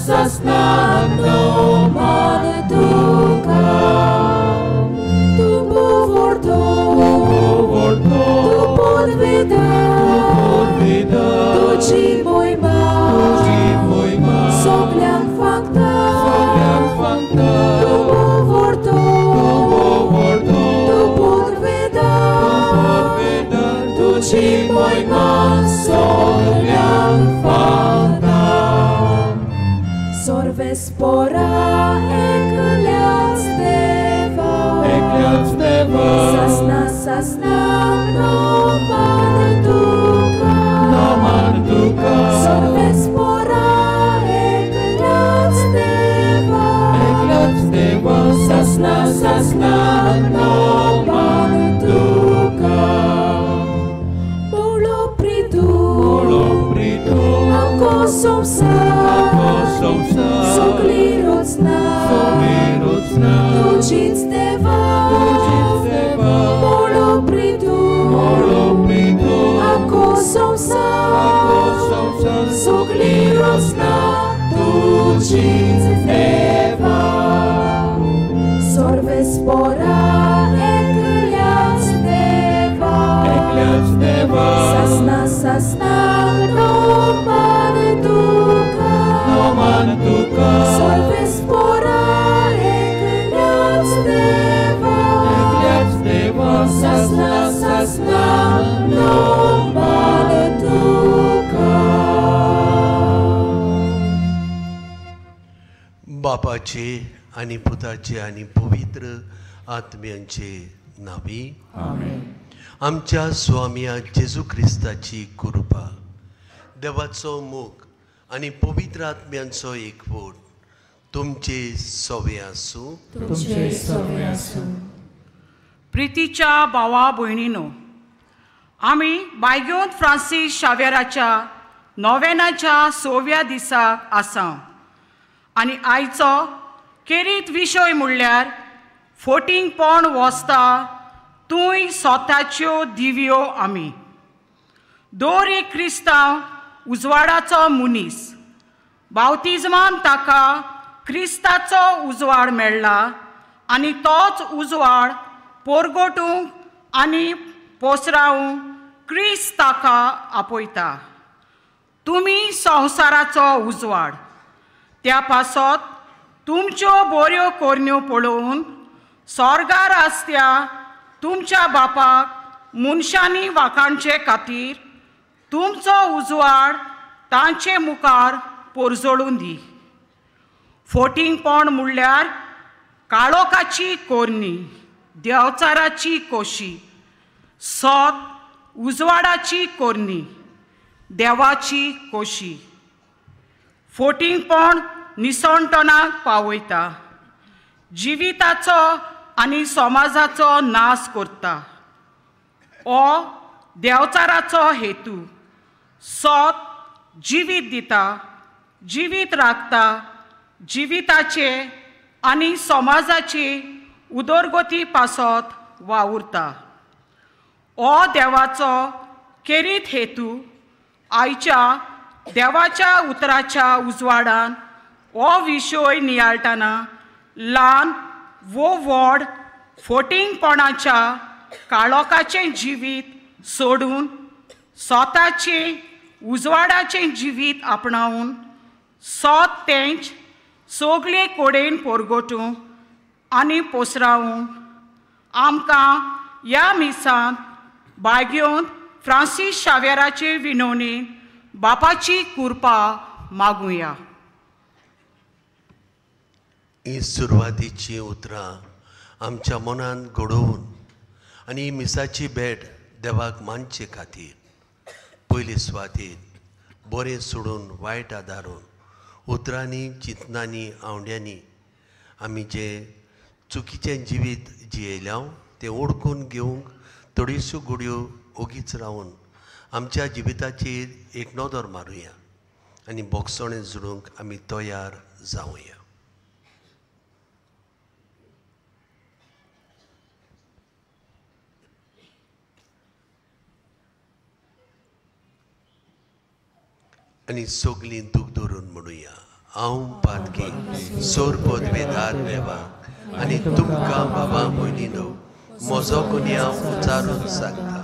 sasna no man tuka. Tu vorto, tu podveda, tu ci moj ma, sokljang fangta, tu vorto, tu podveda, tu ci moj ma, sokljang fangta. Sorves pora ekljats deva, sasna sasna no man tuka, sorves pora ekljats deva, sasna sasna no man tuka. Molo pridu, ako som sa, sokli rocna, tučic deva, molo pridu, ako som sa, sokli rocna, tučic deva. Sorves pora ekljats deva, sasna sasna no man tuka, sorves pora ekljats deva, sasna sasna no man tuka. बापाचे आनी पुताचे आनी पवित्र आत्म्यांचे नावी आमेन. आमच्या स्वामया जेजू क्रिस्ताची कृपा, देवाचो मोग आनी पवित्र आत्म्यांचो एकवट तुमचे सवे आसूं. तुमचे सवे आसूं. प्रितीच्या भावा भयणीनो, आमी बायगोन फ्रांसीस शावेराच्या नोवेनाच्या 6व्या दिसाक आसा आनी आयचो केरीत विशय म्हणल्यार फोटिंगपण वसता तूंय स्वताच्यो दिव्यो आमी. दर एक क्रिस्तांव उजवाडाचो मनीस, बावतिज्मान ताका क्रिस्ताचो उजवाड मेळ्ळा आनी तोच उजवाड पोरगोटूंक आनी पोसरावंक क्रिस्त ताका आपयता. तुमी संवसाराचो उजवाड, त्या पासत तुमच्यो बऱ्यो करण्यो पळोवन स्वर्गार आसत्या तुमच्या बापाक मनशांनी वाखाणचे खातीर तुमचो उजवाड तांचे मुखार पोरजळून दी. फोटिंगपण म्हणल्यार काळोखाची कोरणी, देवचाराची कोशी, सत उजवाडाची कोरणी, देवाची कोशी. फोटिंगपण निसणटणाक पावयता, जिविताचो आनी समाजाचो नाश करता. ओ देवचाराचो हेतू सत जिवीत दिता, जिवीत राखता, जिविताचे आनी समाजाचे उदरगती पासत वावुरता. ओ देवाचो केरीत हेतू आयच्या देवाच्या उतराच्या उजवाडान हो विशय नियाळटना ल्हान वो व्हड फोटिंगपणाच्या काळोखाचें जिवीत सोडून स्वताचें उजवाडाचें जिवीत आपणावन सत तेंच सगळे कडेन पोरगोटूंक आनी पोसरावूंक आमकां ह्या मिसांत बागयोन फ्रांसीस शावेराचे विनवणेन बापाची कृपा मागुया. ही सुरवातीची उतरां आमच्या मनांत घडोवन आनी ही मिसाची भेट देवाक मानचे खातीर पयले सुवातेर बरें सोडून वायट आदारून उतरांनी, चिंतनांनी, आंवड्यांनी आमी जें चुकीचें जिवीत जियेल्या तें ओडकून घेवंक थोड्योश्यो घडयो ओगीच रावन आमच्या जिविताचेर एक नदर मारुया आनी बोगसणें जोडूंक आमी तयार जावया. आनी सगळीं दूख धरून म्हणुया, हांव पातकी सोर पदवेदार देवा आनी तुमकां बाबा भयणीनो म्हजो गुन्यांव उचारून सांगता.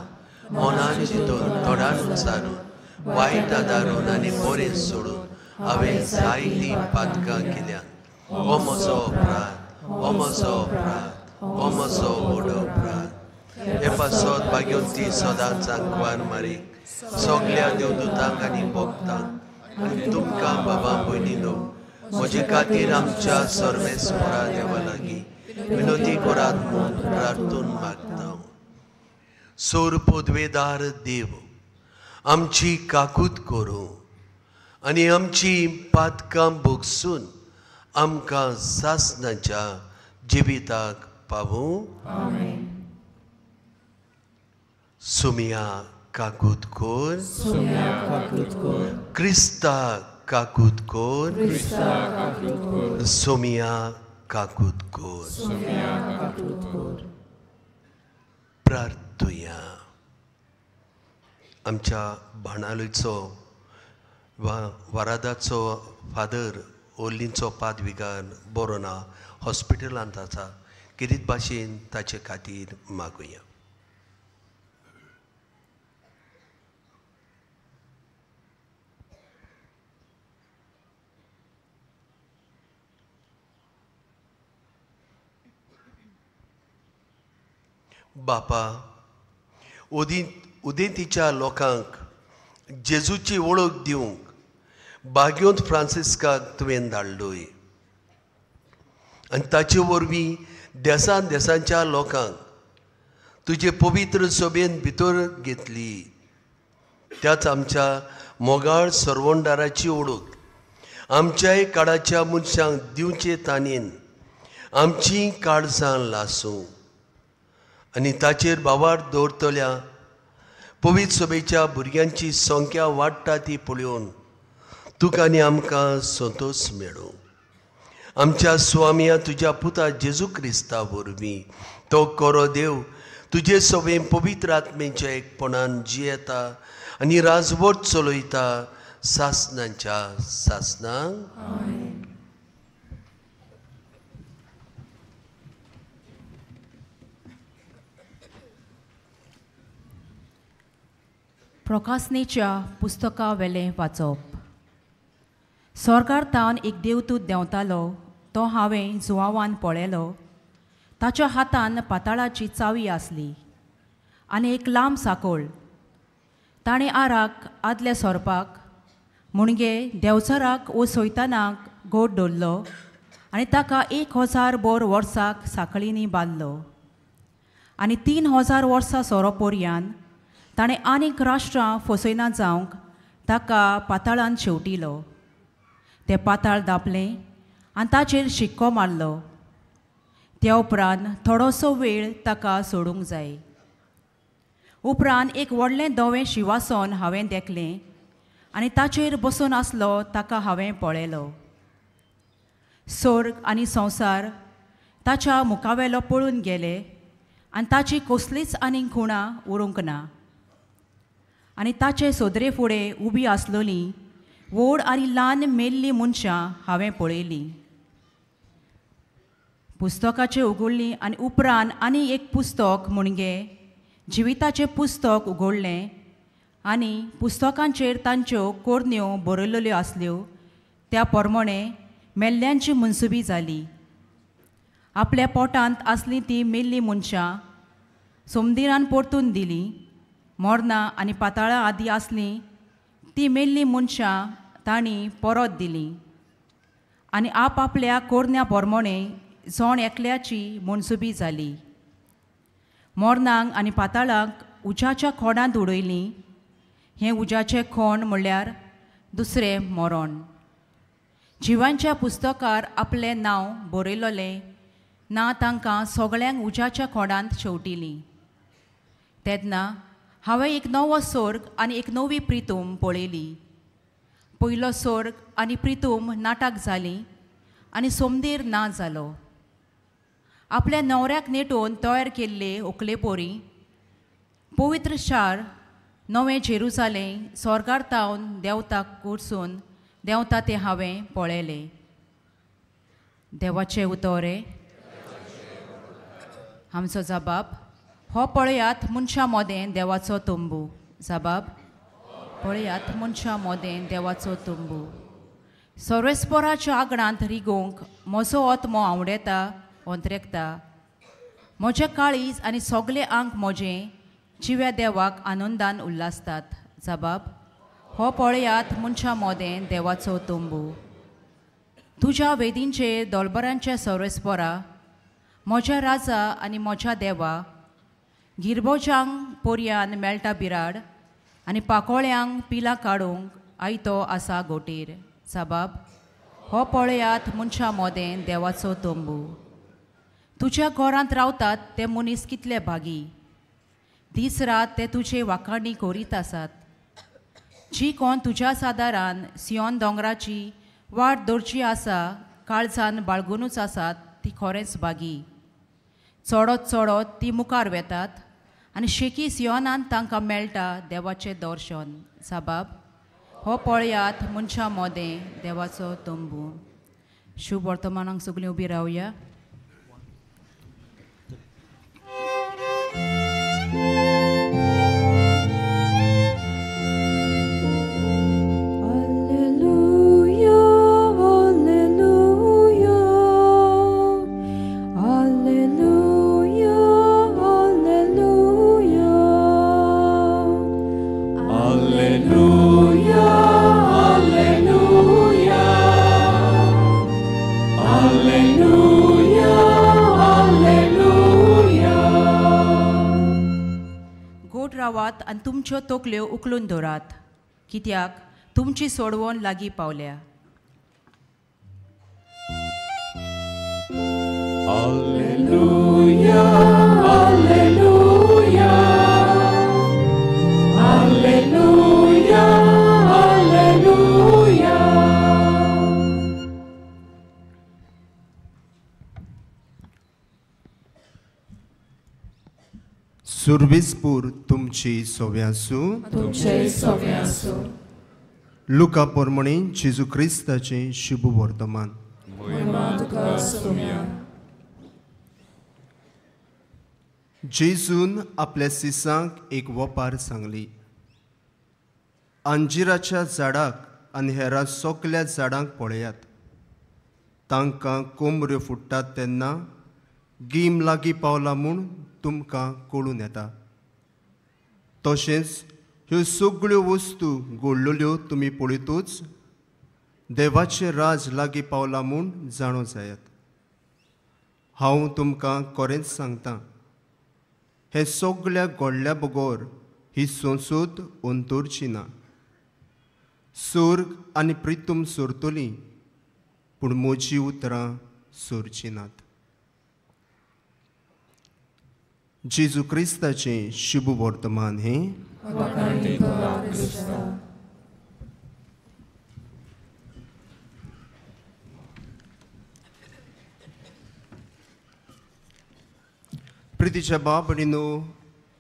मनान चिंतून तोंडान उचारून वायट आदारून आनी बरें सोडून हांवें जायतीं पातकां केल्यात. हो म्हजो अपराध, हो म्हजो अपराध, हो म्हजो व्हड अपराध. हे पासत भाग्यवंती सदांच आंकवार मारीक सगल्या देवदूतांक आनी भक्तांक आनी तुमकां बाबा भयणीनो म्हजे खातीर आमच्या सर्वेस्परा देवा लागीं विनोदी करात म्हूण प्रार्थून मागता. सोर पदवेदार देव आमची काकूत करूं आनी आमची पातकां भोगसून आमकां सासणाच्या जिविताक पावूं. सुमिया काकूत कोर, क्रिस्ता काकूत कोर, सोमिया काकूत कोर. प्रार्थुया. आमच्या बाणालीचो वा वारादाचो फादर ओल्लींचो पादविगार बरो ना, हॉस्पिटलांत आसा. किरीत भाशेन ताचे खातीर मागुया. बापा, उदेंतीच्या लोकांक जेजूची वळख दिवंक बाग्योंत फ्रांसिस्काक तुवें धाडलोय आनी ताचे वरवीं देसान देसांच्या लोकांक तुजे पवित्र सभेन भितर घेतली. त्याच आमच्या मोगाळ सरवणदाराची वळख आमच्याय काळाच्या मनशांक दिवचे ताणेन आमचीं काळजां लासूं आनी ताचेर भावार दवरतल्या पवित्र सभेच्या भुरग्यांची संख्या वाडटा ती पळोवन तुका आनी आमकां संतोश मेळूं. आमच्या स्वामया तुज्या पुता जेजू क्रिस्ता वरवीं तो कोरो देव तुजे सभेन पवित्र आत्मेच्या एकपणान जियेता आनी राजवट चलयता सासणाच्या सासणांक. प्रकासनेच्या पुस्तका वेलें वाचप. स्वर्गार तावन एक देवदूत देंवतालो तो हांवें जुवावान पळयलो. ताच्या हातान पाताळाची चावी आसली आनी एक लांब साकोळ. ताणें आराक आदल्या सोरपाक मुणगे देंवचाराक ओ सैतानाक गोड दवरलो आनी ताका 1000 बोर वर्साक साखळींनी बांदलो आनी 3000 वर्सां सोरो पोरयान ताणें आनीक राष्ट्रां फसयना जावंक ताका पाताळान शेवटिलो. तें पाताळ दापलें आनी ताचेर शिक्को मारलो. त्या उपरांत थोडोसो वेळ ताका सोडूंक जाय. उपरांत एक व्हडलें धवें शिवासन हांवें देखलें आनी ताचेर बसून आसलो ताका हांवें पळयलो. स्वर्ग आनी संवसार ताच्या मुखावेलो पळून गेले आनी ताची कसलीच आनीक खुणां उरूंक ना. आनी ताचे सोदरे फुडें उबी आसलोली व्हड आनी ल्हान मेल्लीं मनशां हांवें पळयलीं. पुस्तकाचें उगडलीं आनी उपरांत आनी एक पुस्तक म्हणजे जिविताचें पुस्तक उगडलें आनी पुस्तकांचेर तांच्यो कोरण्यो बरयल्ल्यो आसल्यो. त्या प्रमाणे मेल्ल्यांची मनसुबी जाली. आपल्या पोटांत आसलीं तीं मेल्लीं मनशां सोमदिरान परतून दिलीं. मोरनां आनी पाताळां आदी आसलीं तीं मेल्लीं मनशां तांणी परत दिलीं आनी आपआपल्या कोरण्या प्रमाणे जोण एकल्याची मनसुबी जाली. मोरनांक आनी पाताळांक उज्याच्या खोणांत उडयलीं. हें उज्याचें खोण म्हणल्यार दुसरें मरण. जिवांच्या पुस्तकार आपलें नांव बरयलोलें ना तांकां सगळ्यांक उज्याच्या खोणांत शेवटिलीं. तेन्ना हांवें एक नवो स्वर्ग आनी एक नवी प्रितूम पळयली. पयलो स्वर्ग आनी प्रितूम नाटक जालीं आनी सोमदीर ना जालो. आपल्या न्हवऱ्याक नेटोवन तयार केल्ले ओकलेपोरी पवित्र शार नवें जेरुजालें स्वर्गार तावन देवताक कुर्सून देंवता तें हांवें पळयलें. देवाचें उतोरें. आमचो जबाब, हो पळयात मनशां मोदें देवाचो तंबू. जबाब, पळयात मनशां मोदें देवाचो तंबू. सर्वेस्पोराच्या आंगणांत रिगोवंक म्हजो आत्मो आवडेता ओंत्रेकता. म्हजें काळीज आनी सगळे आंग म्हजें जिव्या देवाक आनंदान उल्हासतात. जबाब, हो पळयात मनशां मोदें देवाचो तंबू. तुज्या वेदींचेर दोलबरांच्या सर्वेस्पोरा, म्हज्या राजा आनी म्हज्या देवा, गिरबोजांक पोरयान मेळटा बिराड आनी पाकोळ्यांक पिलां काडूंक आयतो आसा गोटीर. जबाब, हो पळयात मनशां मोदें देवाचो तंबू. तुज्या घरांत रावतात ते मनीस कितले भागी, दीस रात ते तुजे वाखाणी करीत आसात. जी कोण तुज्या सादारान सियोन दोंगराची वाट दवरची आसा, काळजान बाळगुनूच आसात ती खरेंच भागी. चडत चडत ती मुखार वेतात आनी शेकी सियोनान तांकां मेळटा देवाचें दर्शन. जबाब, हो पळयात मनशां मोदें देवाचो तंबू. शुभ वर्तमानाक सगळीं उबी रावया. रावात आनी तुमच्यो तकल्यो उखलून दवरात, कित्याक तुमची सोडवण लागीं पावल्या. Alleluia, alleluia, alleluia, alleluia. सुर्विसपूर तुमची सोव्यासू, तुमचे सोव्यासू. लुका पोरमणी जेजू क्रिस्ताचें शुभ वर्तमान. जेजून आपल्या सिसांक एक वपार सांगली. अंजिराच्या झाडाक आनी हेरा सगल्या झाडांक पळयात, तांकां कोमऱ्यो फुट्टात तेन्ना गीम लागीं पावला म्हूण तुमकां कळून येता. तशेंच ह्यो सगळ्यो वस्तू घडलेल्यो तुमी पळयतूच देवाचें राज लागीं पावला म्हूण जाणो जायात. हांव तुमकां खरेंच सांगता, हें सगळ्या घडल्या बगर ही संसद अंतरची ना. सोर्ग आनी प्रितूम सोरतली, पूण म्हजी उतरां सोरचीं नात. जेजू क्रिस्ताचें शुभ वर्तमान हें. प्रितीच्या बाप भयणीनो,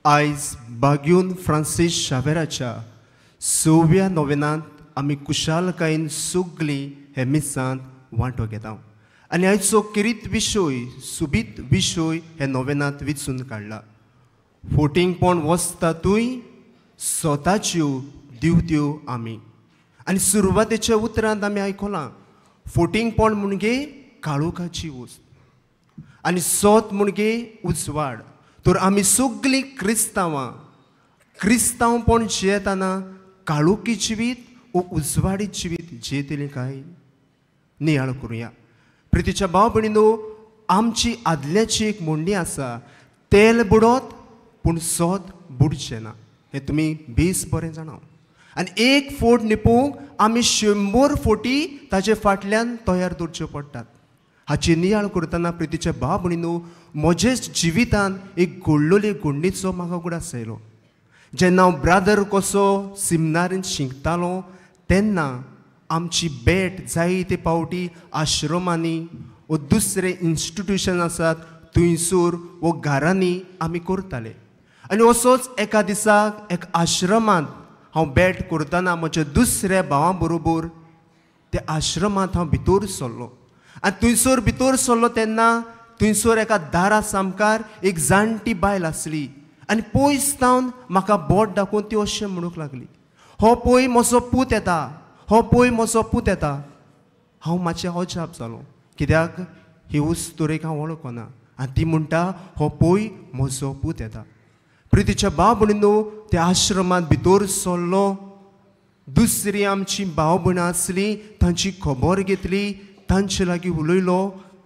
आयज बाग्यून फ्रांसीस शावेराच्या 6व्या नोवेनांत आमी कुशालकायेन सगळीं हे मिसांत वांटो घेता आनी आयचो किरीत विशय, सुबीत विशय हे नोवेनांत विचून काडला. फोटिंगपण वसता तूंय स्वताच्यो दिवत्यो आमी. आनी सुरवातेच्या उतरांत आमी आयकलां, फोटिंगपण म्हणजे काळोखाची वस्त आनी सोत म्हणजे उजवाड. तर आमी सगळीं क्रिस्तांवां क्रिस्तांवपण जियेतना काळोखी जिवीत वो उजवाडी जिवीत जियेतलीं काय नियाळ करुया. प्रितीच्या भाव भयणीनो, आमची आदल्याची एक म्हणणी आसा, तेल बुडत पूण सोत बुडचें ना. हें तुमी बेस बरें जाणा. आनी एक फोट निपोवंक आमी 100 फोटी ताजे फाटल्यान तयार दवरच्यो पडटात. हाची नियाळ करतना प्रितीच्या भाव भयणीनो, म्हजेच जिवितान एक घडलेली घडणीचो म्हाका उगडास आयलो. जेन्ना हांव ब्रादर कसो सिमनारीन शिकतालो तेन्ना आमची भेट जायते पावटी आश्रमांनी वो दुसरे इन्स्टिट्युशन आसात थंयसर वो घरांनी आमी करताले. आनी असोच एका दिसाक एक आश्रमांत हांव भेट करतना म्हज्या दुसऱ्या भावां बरोबर त्या आश्रमांत हांव भितर सरलो आनी थंयसर भितर सरलो तेन्ना थंयसर एका दारा सामकार एक जाणटी बायल आसली आनी पयस तावन म्हाका बोट दाखोवन ती अशें म्हणूंक लागली, हो पळय म्हजो पूत येता, हो पळय म्हजो पूत येता. हांव मातशें अजाप जालो, कित्याक ही वस्तुरेक हांव वळखना आनी ती म्हणटा हो पळय म्हजो पूत येता. प्रितीच्या भाव भयणींनो, त्या आश्रमांत भितर सरलो. दुसरी आमची भाव भयणां आसली, तांची खबर घेतली, तांचे लागीं उलयलो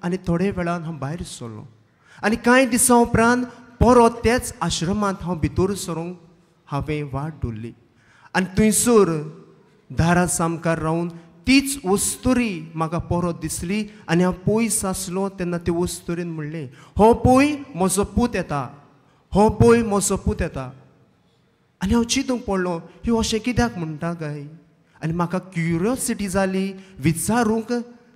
आनी थोडे वेळान हांव भायर सरलो. आनी कांय दिसां उपरांत परत त्याच आश्रमांत हांव भितर सरूंक हांवें वाट दवरली आनी थंयसर दारा सामकार रावन तीच वस्तुरी म्हाका परत दिसली आनी हांव पयस आसलो तेन्ना ते वस्तुरीन म्हणलें, हो पळय म्हजो पूत येता, हो पळय म्हजो पूत येता. आनी हांव चिंतूंक पडलो, ही अशें कित्याक म्हणटा काय? आनी म्हाका क्युरियोसिटी जाली विचारूंक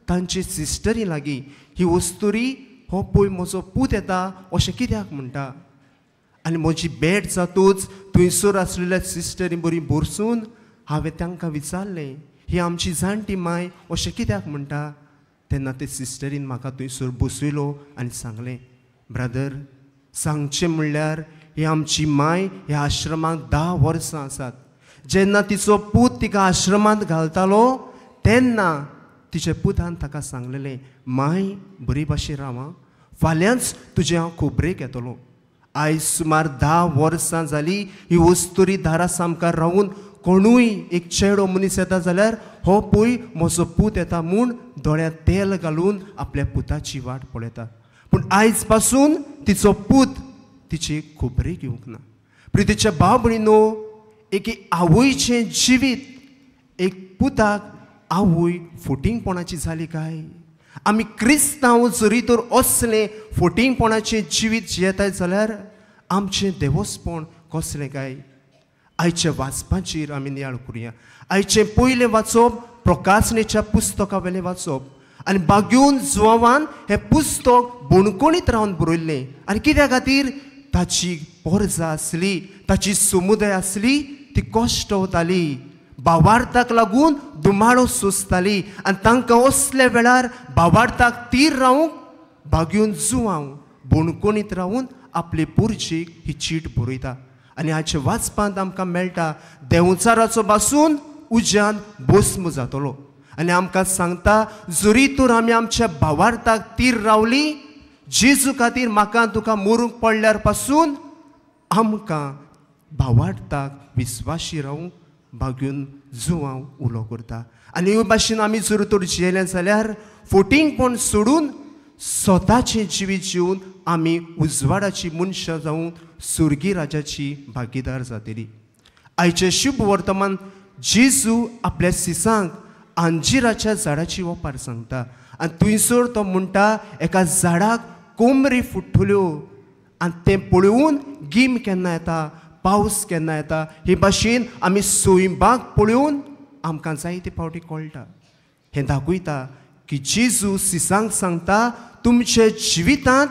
तांचे सिस्टरी लागीं, ही वस्तुरी हो पळय म्हजो पूत येता अशें कित्याक म्हणटा? आनी म्हजी भेट जातूच थंयसर आसलेल्या सिस्टरी बरी भरसून हांवें तांकां विचारलें, ही आमची जाणटी माय अशें कित्याक म्हणटा? तेन्ना ते सिस्टरीन म्हाका थंयसर बसयलो आनी सांगलें, ब्रदर, सांगचें म्हणल्यार ही आमची माय ह्या आश्रमांत 10 वर्सां आसात. जेन्ना तिचो पूत तिका आश्रमांत घालतालो तेन्ना तिच्या पुतान ताका सांगलेलें, माय बरी भाशेन राव आं, फाल्यांच तुजें हांव खबरेक येतलो. आयज सुमार 10 वर्सां जाली ही वस्तुरी दारा सामकार रावून कोणूय एक चेडो मनीस येता जाल्यार हो पळय म्हजो पूत येता म्हूण दोळ्यांत तेल घालून आपल्या पुताची वाट पळयता. पूण आयज पासून तिचो पूत तिची खबरी घेवंक ना. प्रितीच्या भाव भयणींनो, एके आवयचें जिवीत एक पुताक आवय फोटिंगपणाची जाली काय? आमी क्रिस्तांव जरी तर असलें फोटिंगपणाचें जिवीत जियेताय जाल्यार आमचें देवस्पण कसलें काय? आयच्या वाचपाचेर आमी नियाळ करुया. आयचें पयलें वाचप प्रकाशनेच्या पुस्तका वेलें वाचप आनी बाग्यून जुवान हें पुस्तक बणकोणीत रावन बरयल्लें आनी कित्या खातीर? ताची पोरजा आसली, ताची समुदाय आसली, ती कश्टवताली, भावार्थाक लागून दुमाळो सोंसताली आनी तांकां असल्या वेळार भावार्थाक तीर रावंक बाग्यून जुवांव बणकोणीत रावून आपले पुरजेक ही चीट बरयता. आनी हाचे वाचपांत आमकां मेळटा देंवचाराचो बासून उज्यान भस्म जातलो आनी आमकां सांगता, जरी तर आमी आमच्या भावार्थाक तीर रावली, जेजू खातीर म्हाका तुका मरूंक पडल्यार पासून आमकां भावार्थाक विस्वाशी रावूंक बागून जुवांव उलो करता. आनी हे भाशेन आमी जर तर जियेले जाल्यार फोटिंगपण सोडून स्वताचें जिवीत जिवन आमी उजवाडाची मनशां जावन सुर्गी राजाची भागीदार जातली. आयचें शुभ वर्तमान जेजू आपल्या सिसांक अंजिराच्या झाडाची ओपार सांगता आनी थंयसर तो म्हणटा, एका झाडाक कोमरी फुट्टल्यो आनी तें पळोवन गीम केन्ना येता, पावस केन्ना येता, हे भाशेन आमी सैमाक पळोवन आमकां जायते फावटी कळटा. हें दाखयता की जेजू सिसांक सांगता, तुमच्या जिवितांत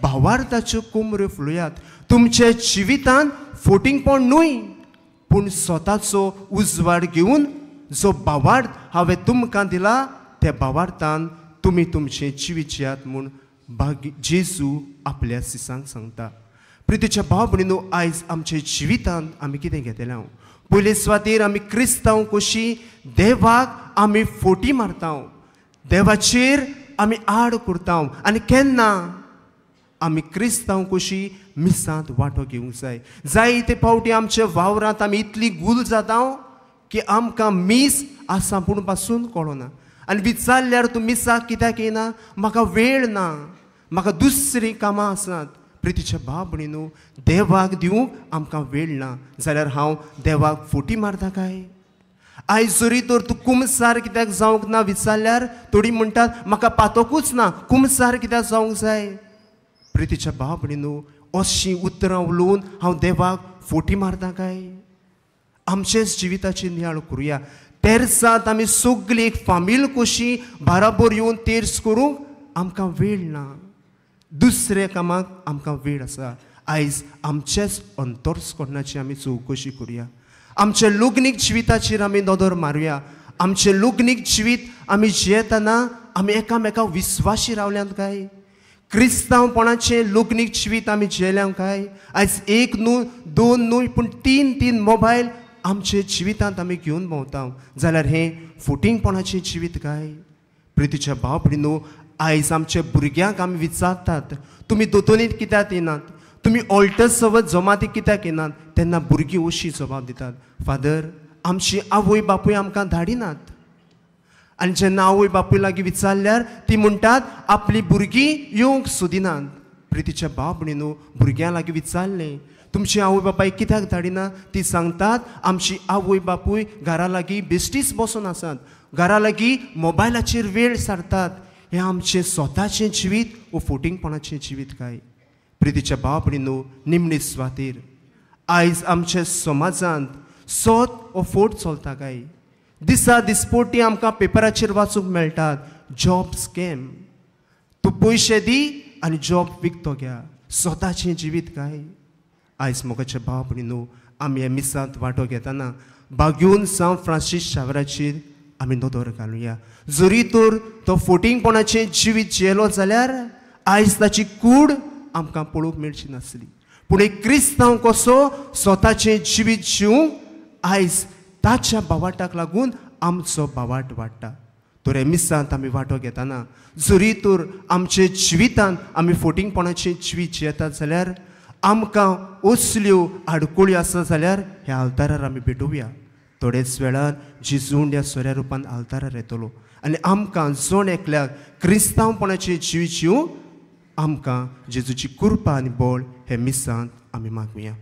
भावार्थाच्यो कोमऱ्यो फुलयात, तुमच्या जिवितांत फोटिंगपण न्हय पूण स्वताचो उजवाड घेवन जो भावार्थ हांवें तुमकां दिला त्या भावार्थान तुमी तुमचें जिवीत जियात म्हूण जेजू आपल्या सिसांक सांगता. प्रितीच्या भाव भयणींनो, आयज आमच्या जिवितांत आमी कितें घेतलें? हांव पयले सुवातेर आमी क्रिस्तांव कशी देवाक आमी फोटी मारता, देवाचेर आमी आड करता आनी केन्ना आमी क्रिस्तांव कशी मिसांत वांटो घेवंक जाय. जायते फावटी आमच्या वावरांत आमी इतली गूल जाता की आमकां मीस आसा पूण पासून कळना आनी विचारल्यार तूं मिसाक कित्याक येना? म्हाका वेळ ना, म्हाका दुसरीं कामां आसात. प्रितीच्या भाव भयणींनो, देवाक दिवंक आमकां वेळ ना जाल्यार हांव देवाक फोटी मारता काय? आयज जरी तर तूं कुमसार कित्याक जावंक ना विचारल्यार थोडीं म्हणटात म्हाका पातकूच ना, कुमसार कित्याक जावंक जाय? प्रितीच्या भाव भयणींनो, अशीं उतरां उलोवन हांव देवाक फोटी मारता काय? आमचेच जिविताची नियाळ करुया. तेर्सांत आमी सगळीं एक फामील कशी बाराबर येवन तेर्स करूंक आमकां वेळ ना, दुसऱ्या कामाक आमकां वेळ आसा. आयज आमचेच अंतर्सकरणाची आमी चवकशी करुया. आमच्या लग्नीक जिविताचेर आमी नदर मारुया. आमचें लग्नीक जिवीत आमी जियेतना आमी एकामेकां विस्वाशी रावल्यात काय? क्रिस्तांवपणाचें लग्नीक जिवीत आमी जियेल्या काय? आयज एक न्हू, दोन न्हय, पूण तीन तीन मोबायल आमचे जिवितांत आमी घेवन भोंवता जाल्यार हें फोटिंगपणाचें जिवीत काय? प्रितीच्या भाव भयणीनो, आयज आमच्या भुरग्यांक आमी विचारतात, तुमी दोतोनीत कित्याक येनात, तुमी ऑल्टर सवत जमाती कित्याक येनात? तेन्ना भुरगीं अशी जबाब दितात, फादर आमची आवय बापूय आमकां धाडिनात. आनी जेन्ना आवय बापूय लागीं विचारल्यार ती म्हणटात आपली भुरगीं येवंक सोदिनात. प्रितीच्या भाव भयणीनो, भुरग्यां लागीं विचारलें तुमची आवय बापाय कित्याक धाडिना? ती सांगतात आमची आवय बापूय घरा लागीं बेश्टीच बसून आसात, घरा लागीं मोबायलाचेर वेळ सारतात. हें आमचें स्वताचें जिवीत वो फोटिंगपणाचें जिवीत काय? प्रितीच्या भाव भयणीनो, निमणे सुवातेर आयज आमच्या समाजांत सत वो फोट चलता काय? दिसा दिसपोटी आमकां पेपराचेर वाचूंक मेळटात जॉब स्कॅम, तूं पयशे दी आनी जॉब विकतो घ्या. स्वताचें जिवीत काय? आयज मोगाचे भाव भयणीनो, आमी ह्या मिसांत वांटो घेतना बागेवन सांत फ्रांसीस शावराचेर आमी नदर घालुया. जरी तर तो फोटिंगपणाचें जिवीत जियेलो जाल्यार आयज ताची कूड आमकां पळोवंक मेळची नासली, पूण एक क्रिस्तांव कसो स्वताचें जिवीत जिवंक आयज ताच्या बावाटाक लागून आमचो बावाट वाडटा. तर ह्या मिसांत आमी वांटो घेतना जरी तर आमचे जिवितांत आमी फोटिंगपणाचें जिवीत जियेतात जाल्यार आमकां असल्यो आडकुळ्यो आसा जाल्यार ह्या आल्तारार आमी भेटोवया. थोडेच वेळार जेजून ह्या सोऱ्या रुपान आल्तारार येतलो आनी आमकां जण एकल्याक क्रिस्तांवपणाचें जिवीत जिवंक आमकां जेजूची कृपा आनी बळ हे मिसांत आमी मागुया.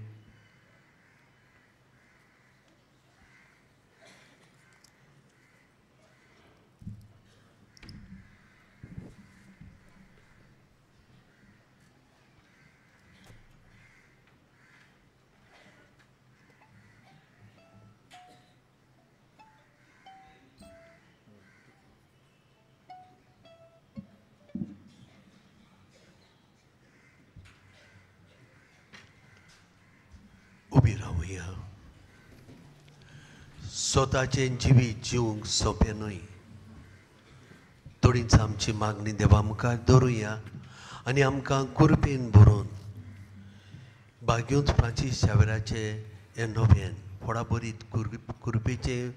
उबी रावया. स्वताचें जिवीत जिवंक सोंपें न्हय. थोडीच आमची मागणी देवा मुखार दवरुया आनी आमकां कुरपेन भरून बाग्योच फ्रांसीस शावेराचें हें नोवेन फोडाबरीत कुरपेचें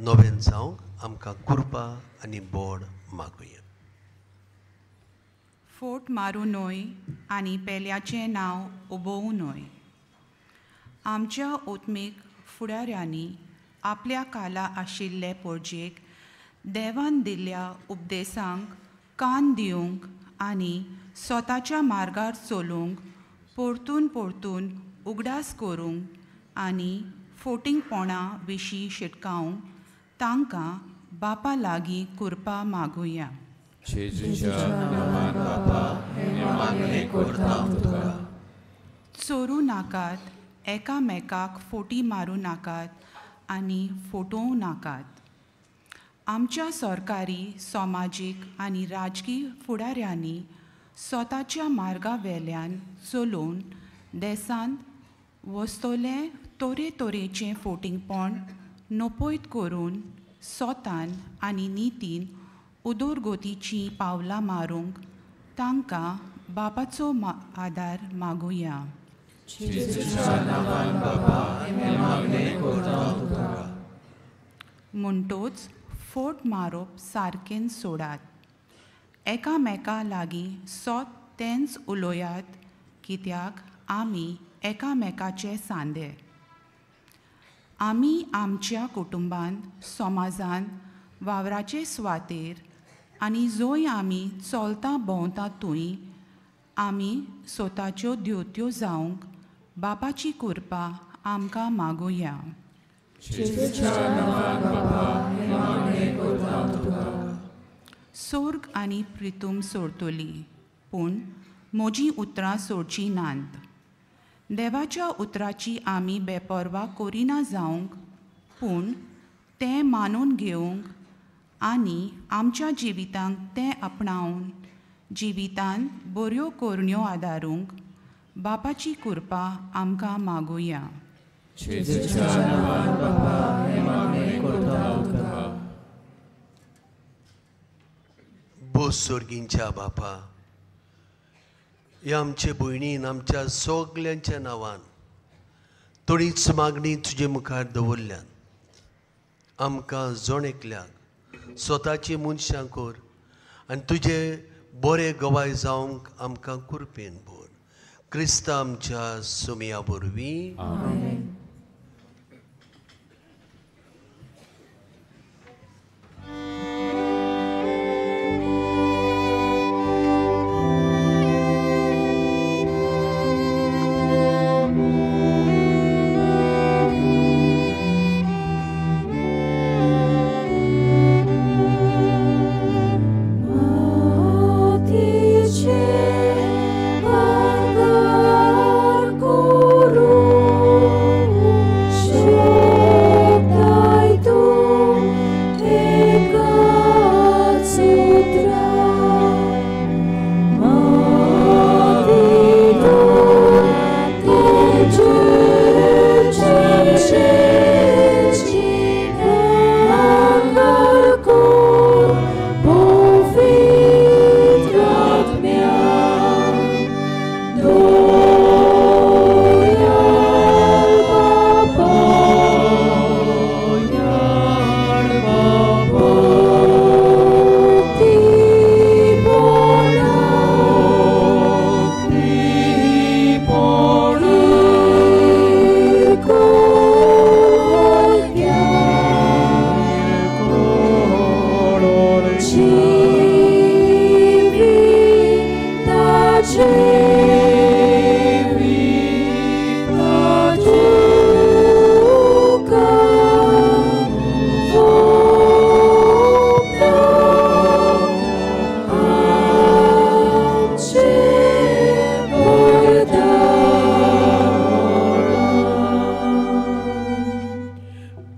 नोवेन जावंक आमकां कुरपा आनी बोड मागुया. फोट मारूं न्हय आनी पेल्याचें नांव उबोवं न्हय. आमच्या ओत्मीक फुडाऱ्यांनी आपल्या काला आशिल्ले पोरजेक देवान दिल्ल्या उपदेसांक कान दिवंक आनी स्वताच्या मार्गार चलूंक परतून परतून उगडास करूंक आनी फोटिंगपणा विशीं शिटकावंक तांकां बापा लागीं कृपा मागुया. चोरूं नाकात, एकामेकाक फोटी मारूं नाकात आनी फोटोवं नाकात. आमच्या सरकारी, समाजीक आनी राजकी फुडाऱ्यांनी स्वताच्या मार्गा वेल्यान चलोवन देशांत वस्तोलें तरेतरेचें फोटिंगपण नपयत करून स्वतान आनी नितीन उदरगतीचीं पावलां मारूंक तांकां बापाचो आदार मागुया. म्हणटोच फोट मारप सारकें सोडात, एकामेका लागीं सोत तेंच उलयात, कित्याक आमी एकामेकाचे सांदे. आमी आमच्या कुटुंबांत, समाजांत, वावराचे सुवातेर आनी जंय आमी चलता भोंवता थंय आमी स्वताच्यो द्योत्यो जावंक बापाची कृपा आमकां मागुया. सोर्ग आनी प्रितूम सोडतली, पूण म्हजीं उतरां सोडचीं नात. देवाच्या उतराची आमी बेपर्वा करिना जावंक, पूण तें मानून घेवंक आनी आमच्या जिवितांक तें आपणावन जिवितान बऱ्यो करण्यो आदारूंक बापाची कृपा आमकां मागुया. ओ सोर्गींच्या बापा, ह्या आमचे भयणीन आमच्या सगल्यांच्या नांवान थोडीच मागणी तुजे मुखार दवरल्यान आमकां जण एकल्याक स्वताची मनशां कर आनी तुजे बरे गवाय जावंक आमकां कुरपेन भर. क्रिस्ता आमच्या सुमया वरवीं.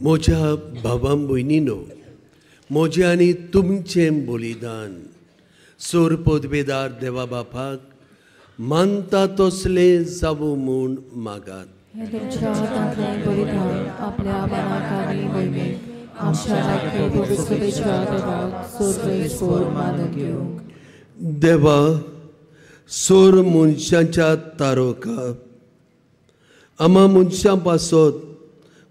म्हज्या भावां भयणीनो, म्हजें आनी तुमचें बलिदान सोर पदवेदार देवा बापाक मानता तसलें जावूं म्हूण मागात. तुमच्या हातांतलें बलिदान आपल्या मनाक आनी मोहिमेक आमच्या राखपी पवित्रतेच्या देवाक सोर मानून घेवंक. देवा, सोर मनशाच्या तारोका आमा मनशां पासत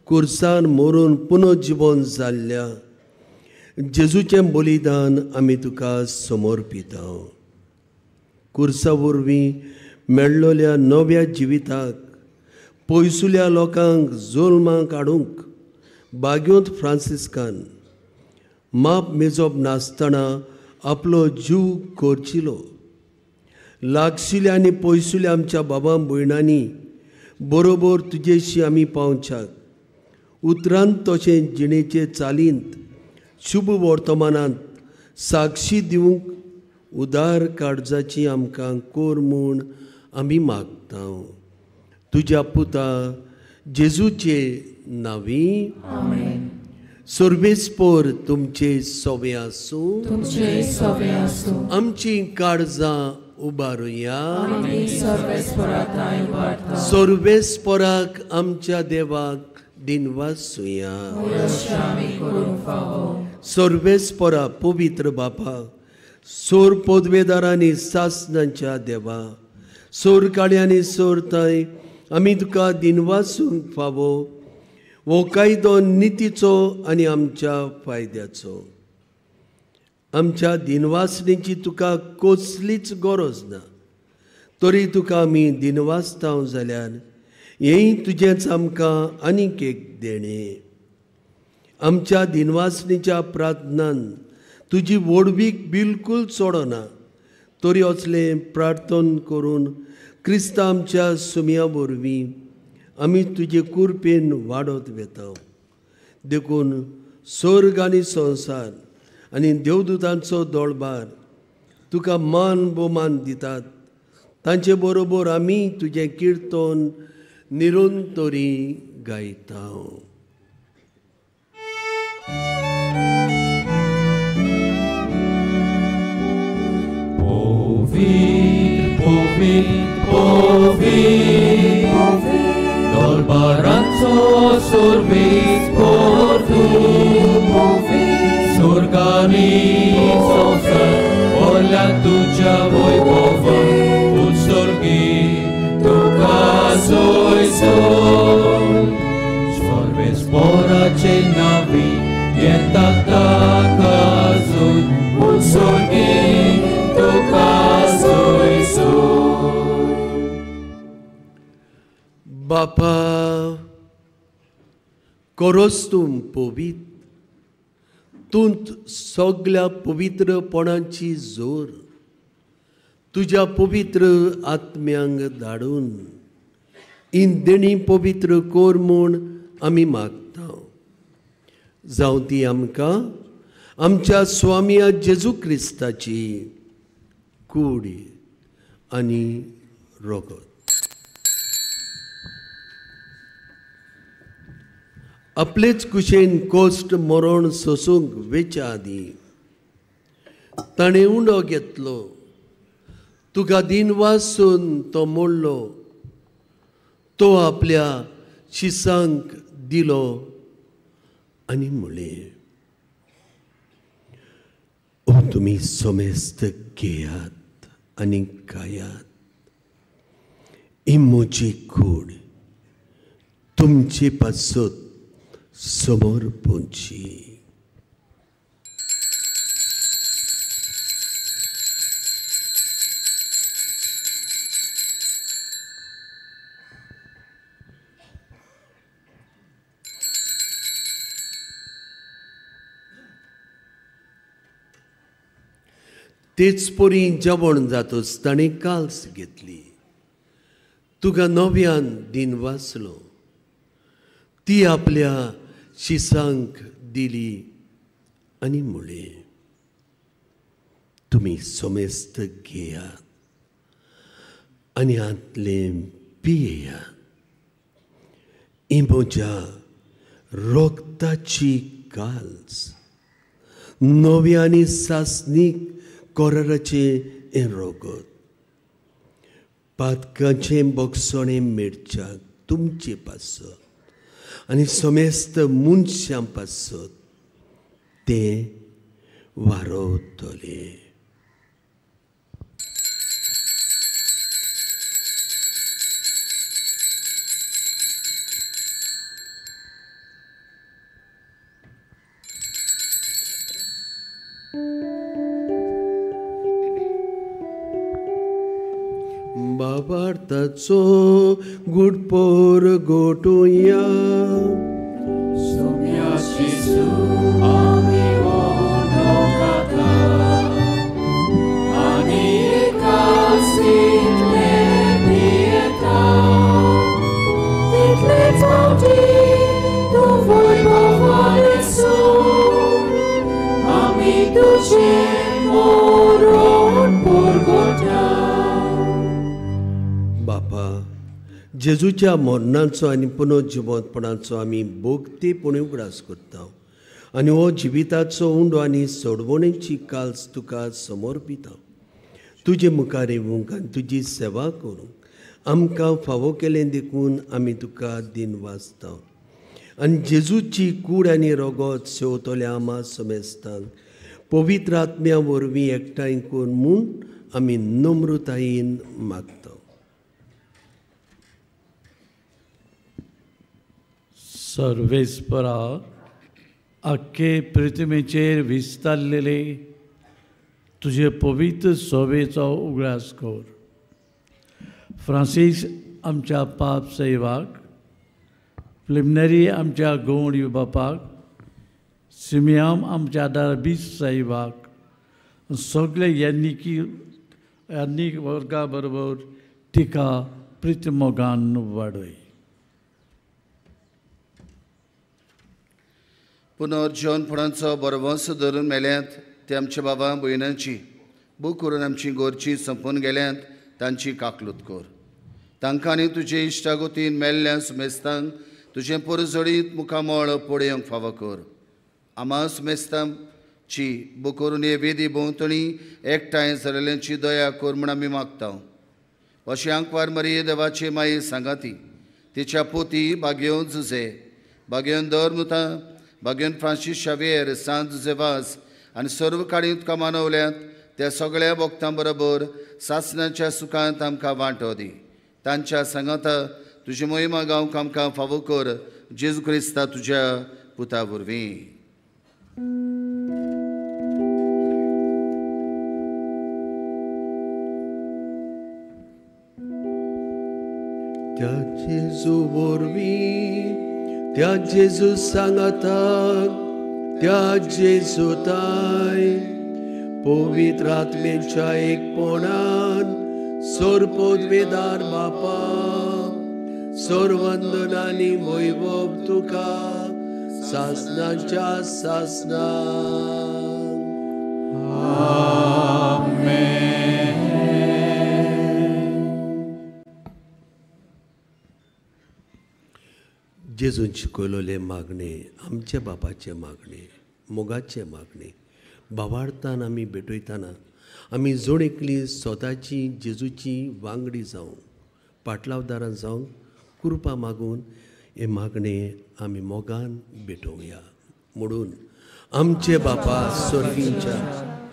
कुर्सान मरून पुनर्जिवन जाल्ल्या जेजूचें बलिदान आमी तुका समर्पिता. कुर्सा वरवीं मेळ्ळोल्या नव्या जिविताक पयसुल्या लोकांक जोल्माक हाडूंक बाग्योंत फ्रांसिस्कान माप मेजप नासतना आपलो जीव खर्चिलो. लागशिल्या आनी पयसुल्या आमच्या बाबा भयणांनी बरोबर तुजेशी आमी पावच्याक उतरांत तशें जिणेचे चालींत शुभ वर्तमानांत साक्षी दिवंक उदार काळजाची आमकां कोर म्हूण आमी मागता. तुज्या पुता जेजूचे नांवी. सर्वेस्पोर तुमचे सोवे आसूं. आमची काळजां उबारुया. सर्वेस्पोराक आमच्या देवाक दिनवासुया. सर्वेस्पोरा पवित्र बापा, सोर पदवेदारांनी सासनांच्या देवा, सोर काळ्यांनी सोर ताय आमी तुका दिनवासूंक फावो. हो कायदो नितीचो आनी आमच्या फायद्याचो. आमच्या दिनवासणेची तुका कसलीच गरज ना, तरी तुका आमी दिनवासता जाल्यार हेंय तुजेंच आमकां आनीक एक देणें. आमच्या दिनवासणेच्या प्रार्थनान तुजी व्हडवीक बिलकूल चडना, तरी असलें प्रार्थन करून क्रिस्ता आमच्या सुमया वरवीं आमी तुजे कुरपेन वाडत वेता. देखून स्वर्ग आनी संवसार आनी देवदूतांचो दोळबार तुका मान भोवमान दितात. तांचे बरोबर आमी तुजें किर्तन निरंतरी गायता. पवित्र पवित्र पवित्र दरबाराचो सर्वेस पोर तूं, स्वर्गानी संवसार भरल्या तुज्या वैभवान उत्सर्गी तुका सोय सोय सर्वेस्पराचे नावी येता ताका जोड उत्सर्गी तुका सोय सोय. बापा कोरोस तूं पवित्र तूं सगल्या पवित्रपणाची जोर तुज्या पवित्र आत्म्यांक धाडून इंदेणी पवित्र कोर म्हूण आमी मागता. जावं ती आमकां आमच्या स्वामिया जेजू क्रिस्ताची कूड आनी रगत. आपलेच कुशेन कोश्ट मरण सोसूंक वेच्या आदीं ताणें उंडो घेतलो, तुका दिन वासून तो मोडलो, तो आपल्या शिसांक दिलो आनी म्हणलें, ओ तुमी समेस्त घेयात आनी खायात, ही म्हजी कूड तुमचे पासत समोर पोंची. तेच परी जेवण जातच ताणें काल्स घेतली, तुका नव्यान दिन वाचलो, ती आपल्या शिसांक दिली आनी म्हणलें, तुमी समेस्त घेयात आनी हांतलें पियेयात, ही म्हज्या रगताची काल्स, नव्या आनी सासणीक कोराराचें हें रगत, पातकाचें बगसणें मेळच्याक तुमचे पासत आनी समेस्त मनशां पासत तें वारवतलें. बाबार्थाचो गुडपोर गोटुया बापा, जेजूच्या मरणाचो आनी पुनर्जिवंतपणाचो आमी भोगतेपणी उगडास करता आनी हो जिविताचो उंडो आनी सोडवणेची काल्स तुका समर्पिता. तुजे मुखार येवंक आनी तुजी सेवा करूंक आमकां फावो केलें देखून आमी तुका दिन वाचता आनी जेजूची कूड आनी रगत सेवतल्या आमा समेस्तांक पवित्र आत्म्या वरवीं एकठांय करून म्हूण आमी नम्रतायेन मागता. सर्वेस्परा आख्खे पृथ्वीचेर विस्तारलेले तुजे पवित्र सोबेचो उगडास कर. फ्रांसीस आमच्या पाप सैवाक, प्लिमनरी आमच्या गौडी बापाक, सिमियाम आमच्या दारबीस साहेबाक, सगळे यानिकी यानिक वर्गा बरोबर तिका प्रितमोगान वाडय. पुनर्जीवनपणाचो बरवंस धरून मेल्यांत ते आमच्या बाबा भयणांची बूक करून आमची गोरची संपून गेल्यांत तांची काकलूत कर. तांकां आनी तुजे इश्टागोतीन मेल्ल्या सुमेस्तांक तुजें परजळीत मुखामळ पळोवंक फावो कर. आमा सुमेस्तांची बूक करून हे वेदी भोंवतणी एकठांय जाल्ल्यांची दया कर म्हूण आमी मागता. अशें आंकवार मरिये देवाची माई सांगाती तिच्या पोती बागेवन जुजे बागेवन दर मुता बागेवन फ्रांसीस शावियर सांत जुजेवास आनी सर्व काळीं तुका मानवल्यात त्या सगळ्या भक्तां बरोबर सासणाच्या सुखांत आमकां वांटो दी. तांच्या सांगाता तुजी मोहिमा गावंक आमकां फावो कर, जेजू क्रिस्ता तुज्या पुता वरवीं. त्या जेजू वरवीं, त्या जेजू सांगाता, त्या जेजू ताय पवित्र आत्म्याच्या एकपणान सोरपोदवेदार बापा सोरवंदन आनी वैभव तुका सासनाच्या सासना. आमेन. जेजून शिकयलेले मागणे, आमच्या बापाचे मागणे, मोगाचे मागणे भावार्थान आमी भेटयतना आमी जोड एकली स्वताची जेजूची वांगडी जावं, पाटलावदारां जावं कृपा मागून हे मागणे आमी मोगान भेटोवया. म्हणून आमचे बापा स्वर्गींच्या,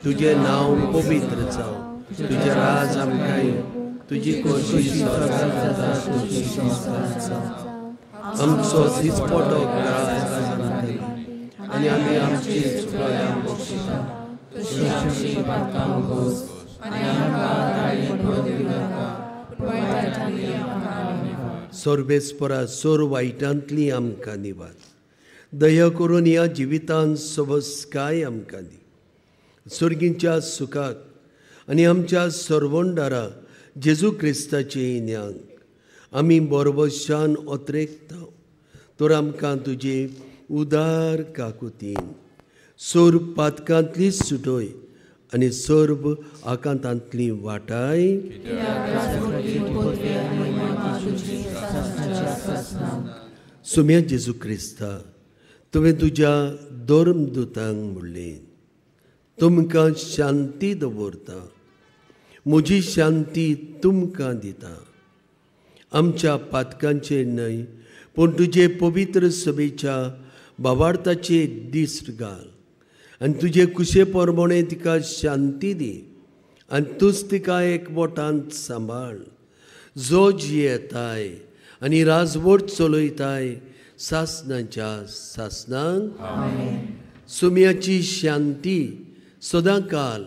तुजें नांव पवित्र जावं, तुजें राज आमकां येवं, तुजी खोशी स्वर्गांत जाता तशी संवसारांत जावं. आमचो दिसपटो ग्रास आनी आमी आमची चुकां बक्षिता तशी आमची पातकां उगोस आनी आमकां धाडीन पडूं दिनाका, पूण वायटांतली आमकां निवार. सर्वेस्परा सोर वायटांतली आमकां निवार. दया करून ह्या जिवितांत सवस्काय आमकां दी. स्वर्गींच्या सुखाक आनी आमच्या सर्वंडारा जेजू क्रिस्ताचे ज्ञान आमी बरोबरशान ओतरेकता. तर आमकां तुजे उदार काकुतीन सोर पातकांतली सुटोय आनी सर्व आकांतांतली वाटाय. सुम्या जेजू क्रिस्ता, तुवें तुज्या धर्मदुतांक म्हणलें, तुमकां शांती दवरता, म्हजी शांती तुमकां दिता. आमच्या पातकांचेर न्हय पूण तुजे पवित्र सभेच्या भावार्थाचे दीस घाल आनी तुजे कुशे प्रमाणे तिका शांती दी आनी तूंच तिका एकवटांत सांबाळ, जो जियेताय आनी राजवट चलयताय सासनाच्या सासनांक. सुम्याची शांती सदां काल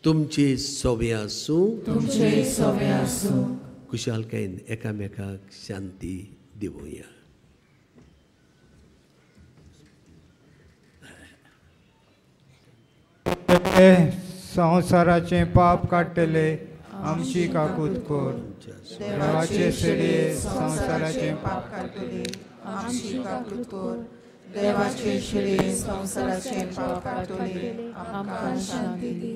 तुमचे सोवे आसूं. तुमचे सोवे आसूं. खुशालकायेन एकामेकाक शांती दिवया. संवसाराचें पाप काडटले आमची काकूत कर. देवाचे शेळये संवसाराचें पाप काडटले आमची काकूत कर. देवाचे शेळये संवसाराचें पाप काडटले आमकां शांती दी.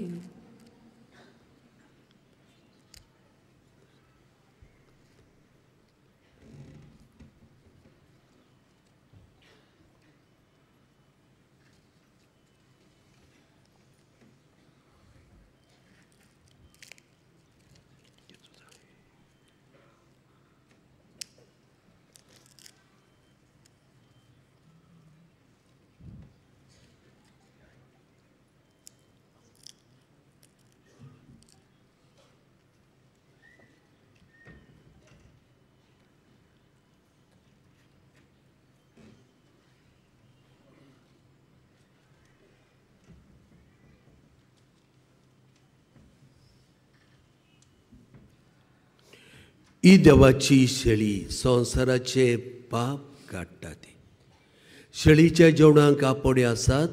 ही देवाची शेळी संवसाराचे पाप काडटा. ती शेळीच्या जेवणाक आपोडे आसात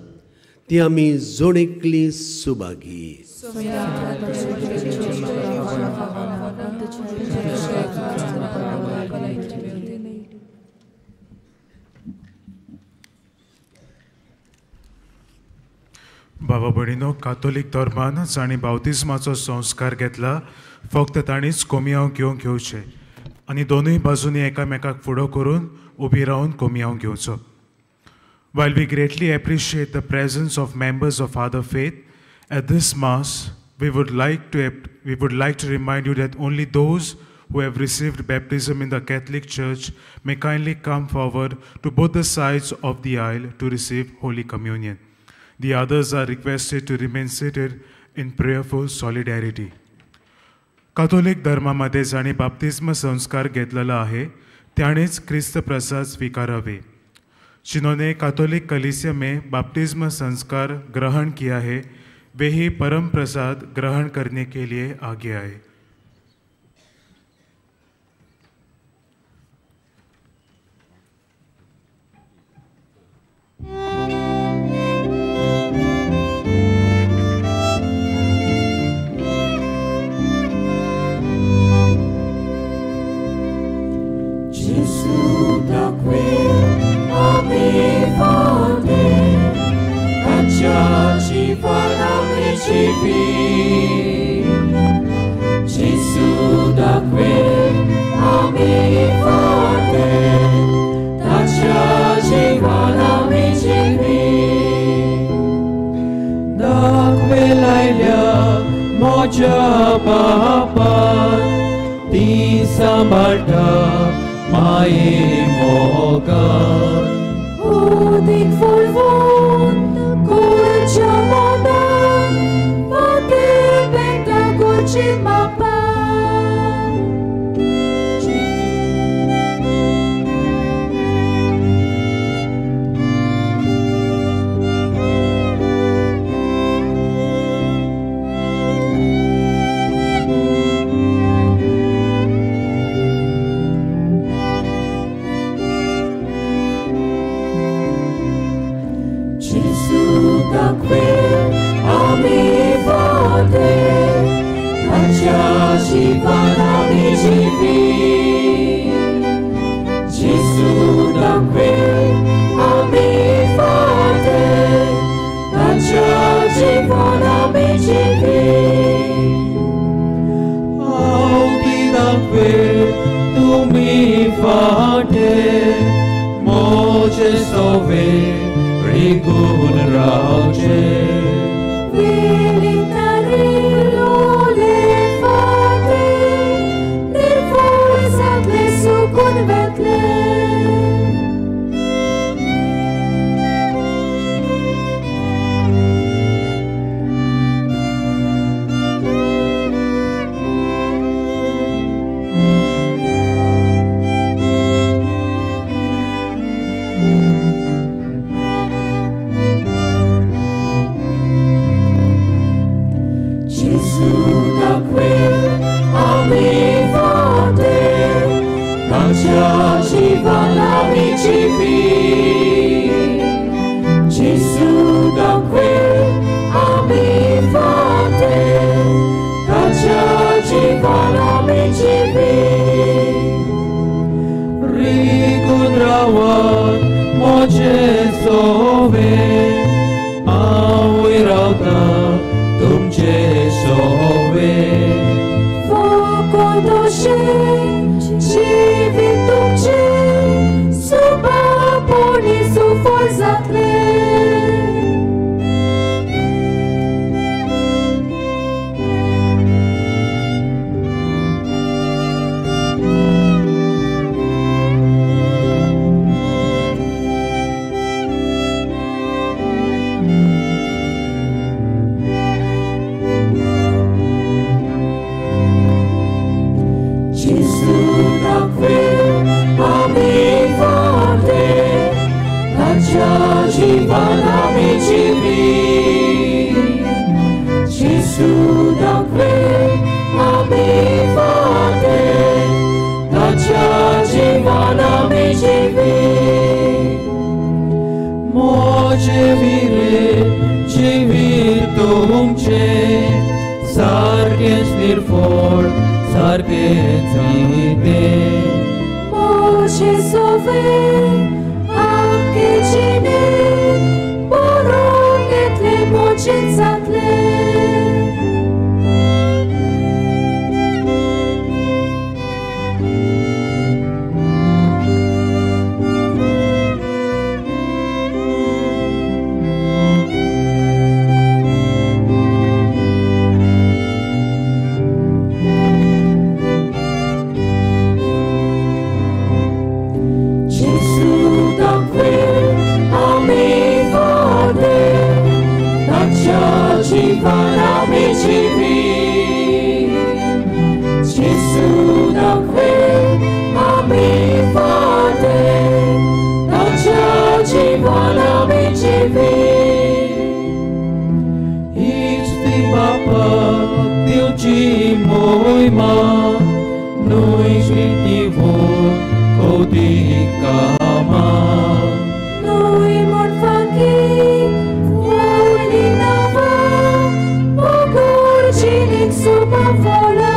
ती आमी जोड एकली सुभागी. बाबा भयणीनो, कातोलीक धर्मान जांणी बावतिज्माचो संस्कार घेतला फक्त तांणीच कोमियांव घेवंक घेवचें आनी दोनूय बाजूंनी एकामेकाक फुडो करून उबी रावन कोमियांव घेवचो. While we greatly appreciate the presence of members of other faith at this mass, we would like to remind you that only those who have received baptism in the Catholic Church may kindly come forward to both the sides of the aisle to receive Holy Communion. The others are requested to remain seated in prayerful solidarity. Catholic धर्मामध्ये जांणी बाप्तिस्म संस्कार घेतलेला आहे ताणेच क्रिस्त प्रसाद स्वीकारावे. जिन्होंने Catholic कलीसिया में बाप्तिस्म संस्कार ग्रहण किया है वे ही परम प्रसाद ग्रहण करने के लिए आगे आए. Gesù da qui a mi forte, cacciaci amici. Gesù da qui a mi forte, cacciaci amici. Da quell'aria moja papa ti sambalta mai mogan. Udik volvon curcea modan, poate benta curci mapa. Da qui a mi forte, cacciaci amici. Gesù da qui a mi forte, cacciaci amici. Audi da qui tu mi forte, moce sove rigun rauce. Vilitarilo le fate, nel forzatle su convetle. Gesù da qui a mi forte, cacciaci amici. Gesù da qui a mi forte, cacciaci amici. Ricondrawan moce sove, aui rauta तुमचे सोवे. Fuoco dolce, जीवित तुमचे, suba poni su forzatle. Gesù da qui a mi forte, cacciaci amici. Gesù da qui a mi forte, cacciaci amici. Moce vire जीवित तुमचे, सारकेच निर्फोड सारकेच नीते. Moce sove, anche cine, boronetle mocenzatle. Gesù जीवन आमी जिवी जेजू दाखय आमी फाटे ताच्या जीवन आमी जिवी हीच ती बापाक दिवची मोहिमा न्हय श्रीतीवो कौतिकामा न्हय म्हूण फांकी व्हडली नांवां मोगोर जिणेक सोबा फळां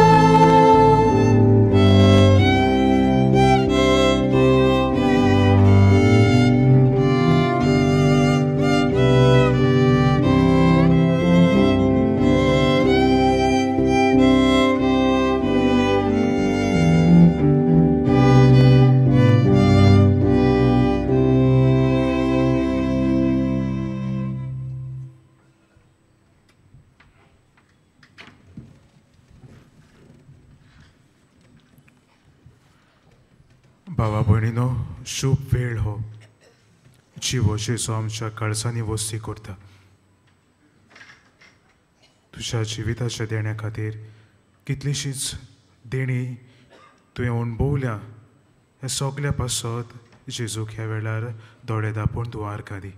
भावा भयणीनो, शुभ वेळ हो जिवो जेजू आमच्या काळजांनी वस्ती करता. तुज्या जिविताच्या देण्या खातीर कितलीशींच देणी तुवें अणभवल्या. ह्या सगल्या पासत जेजूक ह्या वेळार दोळे दापून तूं आर्गां दी.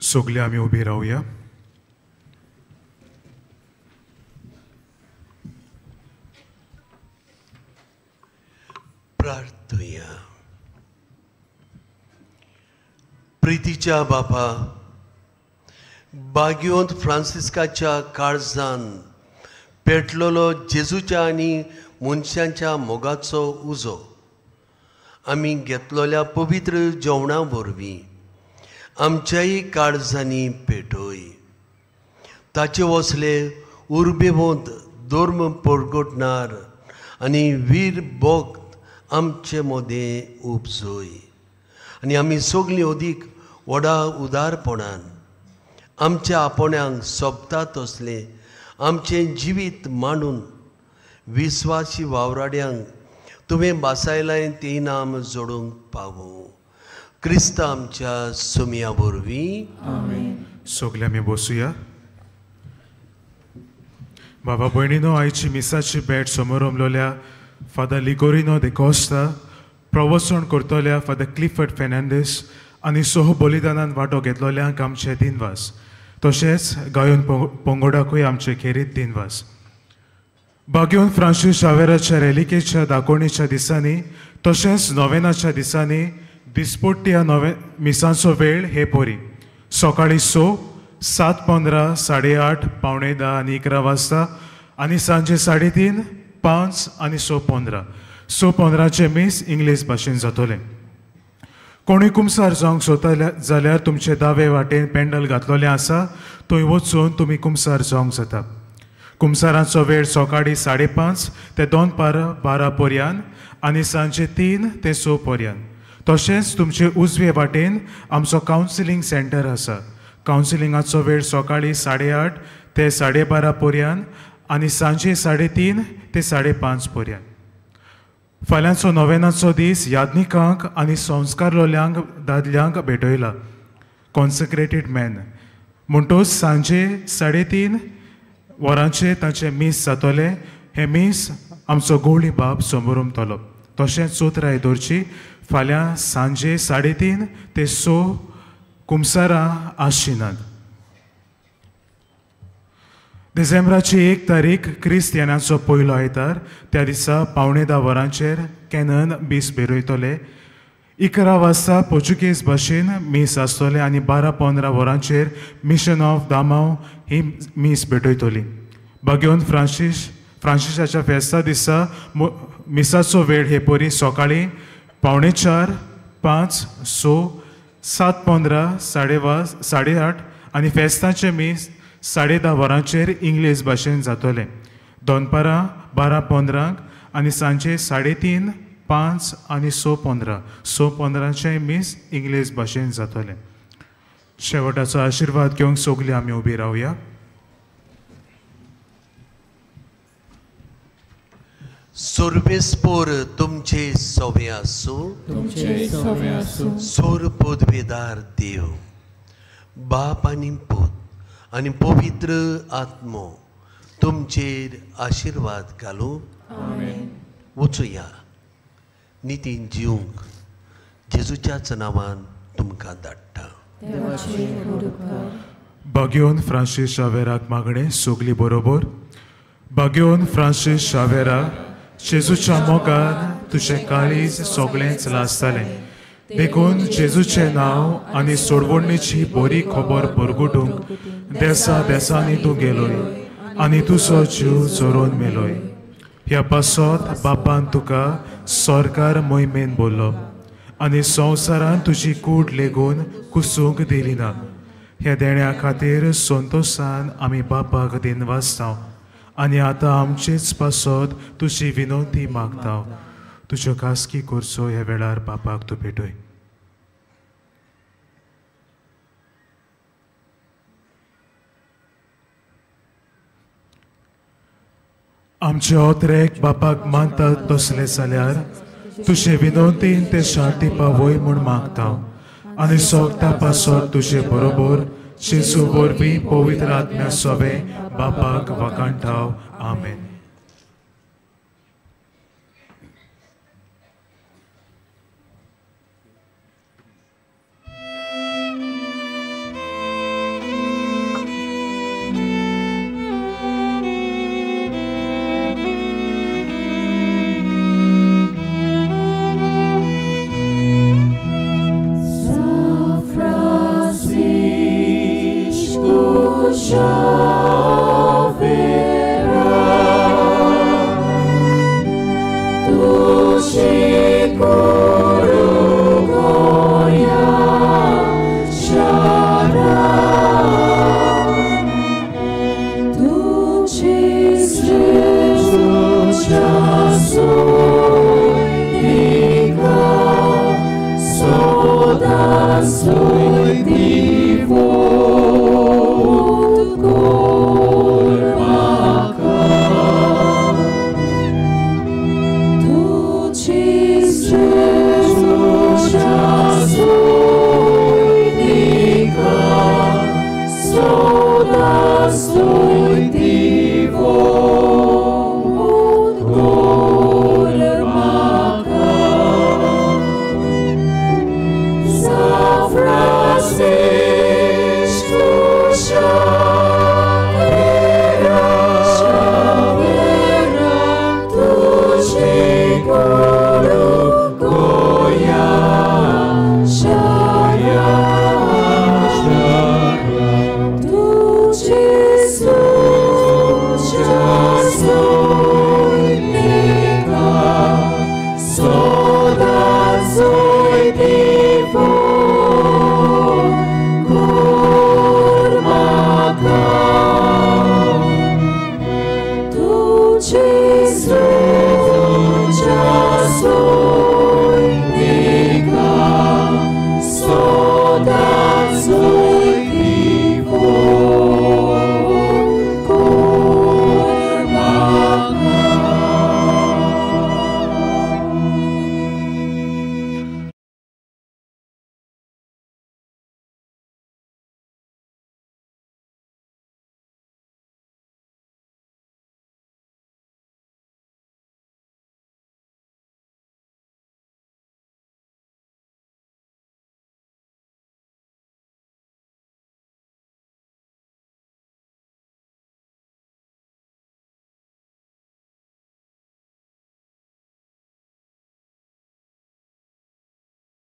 सगळे आमी उबी रावया. प्रार्थुया. प्रितीच्या बापा, बाग्योंत फ्रांसिस्काच्या काळजान पेटलेलो जेजूच्या आनी मनशांच्या मोगाचो उजो आमी घेतलेल्या पवित्र जेवणा वरवीं आमच्याय काळजांनी पेटय. ताचे वसले उर्बेवंत धर्म परगटणार आनी वीर भक्त आमचे मदें उपजय आनी आमी सगळीं अदीक व्हडा उदारपणान आमच्या आपोण्यांक सोबता तसलें आमचें जिवीत मांडून विस्वासी वावराड्यांक तुवें बासायलाय ती नाम जोडूंक पावूं. क्रिस्त आमच्या सुमया वरवीं. सगळे आमी बसुया. बाबा भयणीनो, आयची मिसाची भेट समोर उमलोल्या फादर लिगोरिनो दे कोस्ता, प्रवचन करतल्या फादर क्लिफर्ड फेर्नांडीस आनी सोह बलिदानान वांटो घेतलोल्यांक आमचे दिनवास. तशेंच गायन पंगडाकूय आमचे खेरीत दिनवास. बाग्योन फ्रांसीस शावेराच्या रेलिकेच्या दाकोवणेच्या दिसांनी तशेंच नोवेनाच्या दिसांनी दिसपट्ट्या नवे मिसांचो वेळ हे परी सकाळीं 6, 7:15, 8:30, 9:45 आनी 11 वाजता आनी सांजे 3:30, 5 आनी 6:15. 6:15 मीस इंग्लीश भाशेन जातलें. कोणूय कुमसार जावंक सोदता जाल्यार तुमचे दावे वाटेन पेंडल घातलेलें आसा, थंय वचून तुमी कुमसार जावंक जाता. कुमसारांचो वेळ सकाळीं 5:30 ते 11:45 पर्यंत आनी सांजे 3 ते 6 पर्यंत. तशेंच तुमचे उजवे वाटेन आमचो कावन्सिलींग सेंटर आसा. कावन्सिलिंगाचो वेळ सकाळीं 8:30 ते 12:30 पर्यंत आनी सांजे 3:30 ते 5:30 पर्यंत. फाल्यांचो नोवेनाचो दीस याज्ञिकांक आनी संस्कारलोल्यांक दादल्यांक भेटयला, कॉन्सेक्रेटेड मॅन. म्हणटोच सांजे 3:30 वरांचेर तांचें मीस जातलें. हें मीस आमचो गोवळी बाब समोर उमतलो. तशेंच चोत्राय दवरची फाल्यां सांजे 3:30 ते 6 कुमसारां आसची नात. डिसेंबराची 1 तारीख क्रिस्तियानाचो पयलो आयतार. त्या दिसा 9:45 वरांचेर कॅनन मीस भेरयतले. 11 वाजता पोर्चुगीज भाशेन मीस आसतलें आनी 12:15 वरांचेर मिशन ऑफ दामांव ही मीस भेटयतली. बागेवन फ्रांसिसाच्या फेस्ता दिसा मिसाचो वेळ हे परी सकाळीं 3:45, 5, 6, 7:15, 8:30 आनी फेस्ताचें मीस 10:30 वरांचेर इंग्लीश भाशेन जातलें. दनपारां 12:15 आनी सांजे 3:30, 5 आनी 6:15, 6:15 मीस इंग्लीश भाशेन जातलें. शेवटाचो आशिर्वाद घेवंक सगळीं आमी उबी रावया. सर्वेस्पोर तुमचे सवे आसूं, सोर पदवेदार देव बाप आनी पूत आनी पवित्र आत्मो तुमचेर आशिर्वाद घालूं. वचुया नितीन जिवंक जेजूच्याच नांवान तुमकां धाडटा. बागेवन फ्रांसीस शावेराक मागणें सगली बरोबर. बागेवन फ्रांसीस शावेरा, जेजूच्या मोगान तुजें काळीज सगळेंच लासतालें, देखून जेजूचें नांव आनी सोडवणीची बरी खबर परगटूंक देसा देसांनी तूं गेलोय आनी तुजो जीव जोरोवन मेलोय. ह्या पासत बापान तुका सरकार मोहिमेन बोल्लो आनी संवसारान तुजी कूड लेगून कुसूंक दिली ना. ह्या देण्या खातीर संतोशान आमी बापाक दिनवासता आनी आतां आमचेच पासत तुजी विनंती मागता. तुज्यो खासगी करचो ह्या वेळार बापाक तूं भेटय. आमचे ओत्रेक बापाक मानतात तसले जाल्यार तुजे विनंतीन ते शांती पावय म्हूण मागता आनी सोगता पासत तुजे बरोबर जेजू वरवीं पवित्र आत्म्या सोबे बापाक वाखाणटा. आमेन. Soy